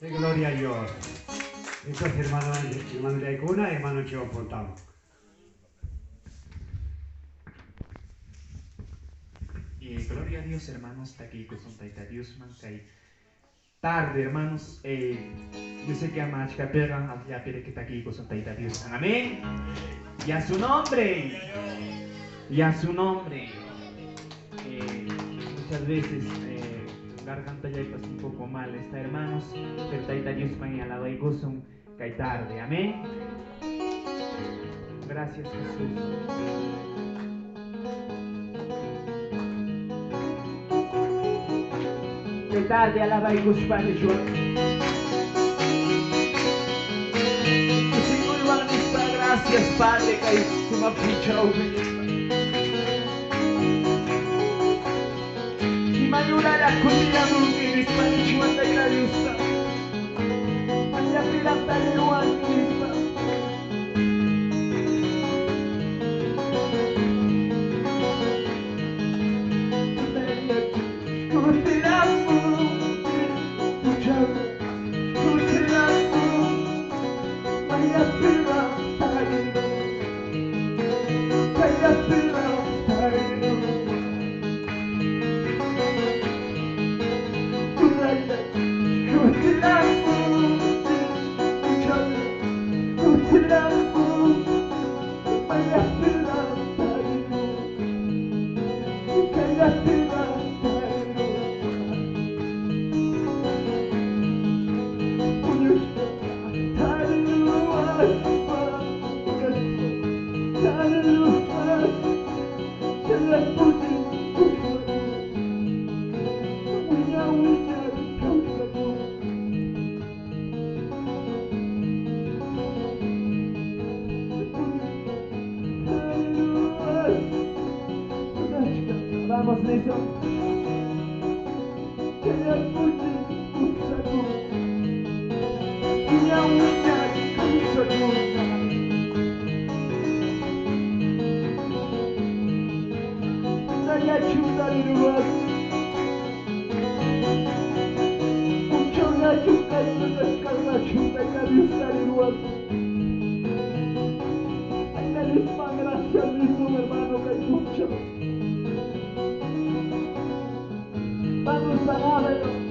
Gloria a Dios. Entonces, hermano, hermano Yaicuna, hermano Chivón Fontano. Gloria a Dios, hermanos, takiykusun Tayta Diosman kay tarde, hermanos. Yo sé que amachkapiqa asllapiriki takiykusun Tayta Dios. Amén. Y a su nombre. Y a su nombre. Muchas veces garganta ya pasa un poco mal está, hermanos, pero Tayta Diosman y alabaykusun kay tarde. Amén. Gracias, Jesús. Kay tarde alabaykuspa nishwan. Kusikuywan nispa, gracias, Padre, kay sumaq punchawpi. Imayurara kutiramunki nispa nishwan Tayta Diosta. Allapiraq tariruwanki nispa. Vamos, Nelson. Vamos a verlo.